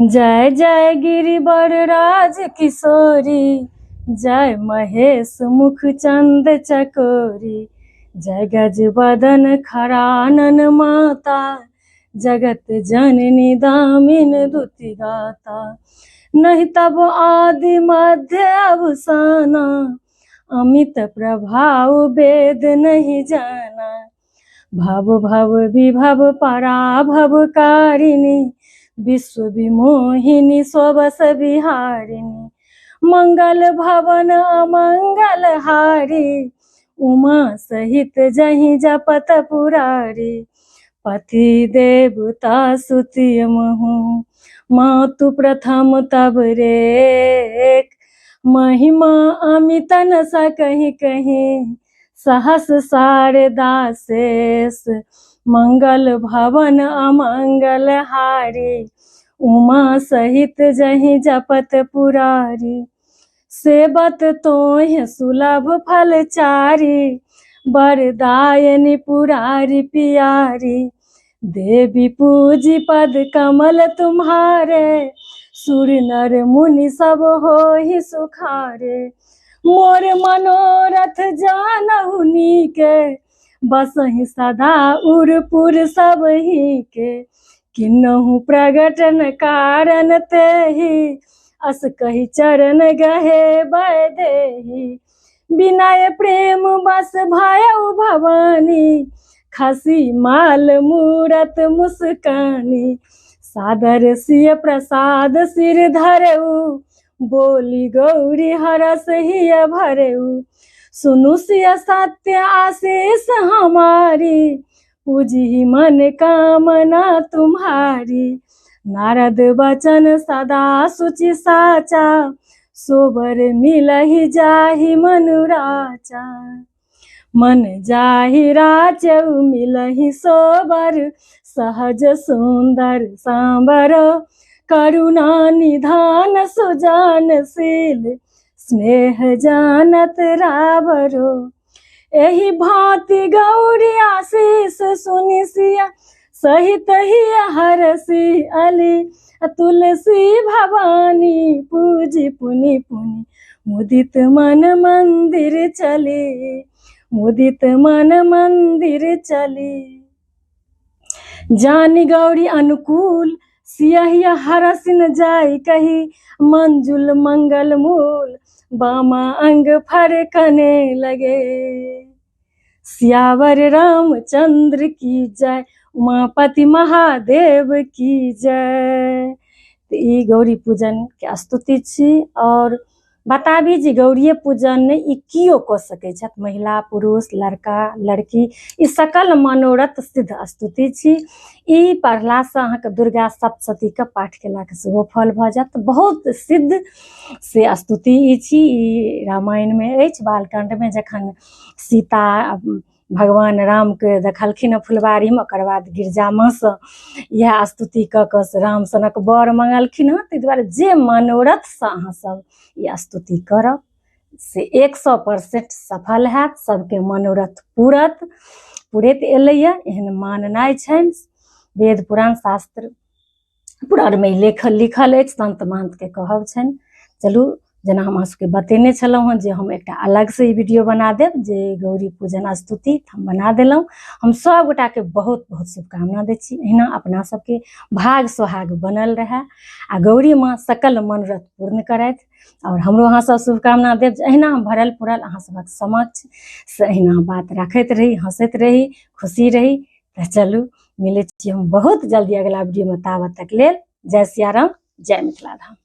जय जय गिरिवर राज किशोरी, जय महेश मुख चंद चकोरी, जय गज बदन खरानन माता, जगत जननी दामिन दुति गाता। नहीं तब आदि मध्य अवसाना, अमित प्रभाव वेद नहीं जाना। भव भव विभव पराभव कारिणी, विश्व विमोहिनी स्वबस बिहारिणी। मंगल भवन अमंगल हारी, उमा सहित जहि जपत पुरारी। पति देवता सुति महु, मातु प्रथम तब रेख। महिमा अमितन सकहि कहीं, सहस शारदा शेष। मंगल भवन अमंगल हारी, उमा सहित जहि जपत पुरारी। सेबत तोहि सुलभ फल चारी, वरदायनि पुरारी पियारी। देवी पूजी पद कमल तुम्हारे, सुर नर मुनि सब होहि सुखारे। मोर मनोरथ जानहु नीके, बसहि सदा उरपुर सब ही के। किन्नहु प्रगटन कारण तेहि, अस कहि चरण गहे वैदेही। विनय प्रेम बस भयउ भवानी, खसी माल मूरत मुस्कानी। सादर सिय प्रसाद सिर धरेउ, बोली गौरी हरस हिय भरेउ। सुनु सिय सत्य आशीष हमारी, पूजी मन कामना तुम्हारी। नारद वचन सदा शुचि साचा, सोबर मिलहि जाहि मनुराचा। मन जाहि राचौ मिलहि सोबर, सहज सुंदर सांबर। करुणा निधान सुजान शील, स्नेह जानत रावरो। एहि भांति गौरी आशीष सुनि सिया, सहित ही हरसी अली। तुलसी भवानी पूजी पुनि पुनि, मुदित मन मंदिर चली, मुदित मन मंदिर चली। जानि गौरी अनुकूल, सियहिया हरसिन जाय कही। मंजुल मंगल मूल, बामा अंग फरकने लगे। सियावर रामचंद्र की जय, उमापति महादेव की जय। तऽ ई गौरी पूजनके स्तुति छी। आओर बताबी जे गौरिये पूजन नहि, ई कियो कऽ सकै छथि, महिला पुरुष लड़का लड़की, ई सकल मनोरथ सिद्ध स्तुति छी। ई पढ़लासँ अहाँके दुर्गा सप्तशतीके पाठ केलाके सेहो फल भऽ जायत। बहुत सिद्ध से स्तुति ई छी। ई रामायणमे अछि, बालकाण्डमे जखन सीता भगवान रामके देखलखिन हँ फुलबाड़ीमे, ओकर बाद गिरिजा माँसँ इएह स्तुति कऽ कऽ से राम सनक वर मङ्गलखिन हँ। ताहि दुआरे जे मनोरथसँ अहाँ सब ई स्तुति करब से 100% सफल हैत, सबके मनोरथ पूरत, पुरैत एलैए, एहन माननाइ छनि। वेद पुराण शास्त्र पुराणमे लेखल लिखल अछि, संत महन्थके कहब छनि। चलू, जेना हम अहाँ सबके बतेने छलहुँ हँ जे हम एकटा अलगसँ ई वीडियो बना देब जे गौरी पूजन स्तुति, हम बना देलहुँ। हम सब गोटाके बहुत बहुत शुभकामना दै छी, एहिना अपना सबके भाग सोहाग बनल रहए आ गौरी माँ सकल मनोरथ पूर्ण करथि। आओर हमरो अहाँ सब शुभकामना देब जे एहिना हम भरल पुरल अहाँ सबक समक्ष से एहिना बात राखैत रही, हँसैत रही, खुशी रही। तऽ चलू, मिलै छी हम बहुत जल्दी अगिला वीडियोमे, ताबत तक लेल जय सियाराम, जय मिथिला धाम।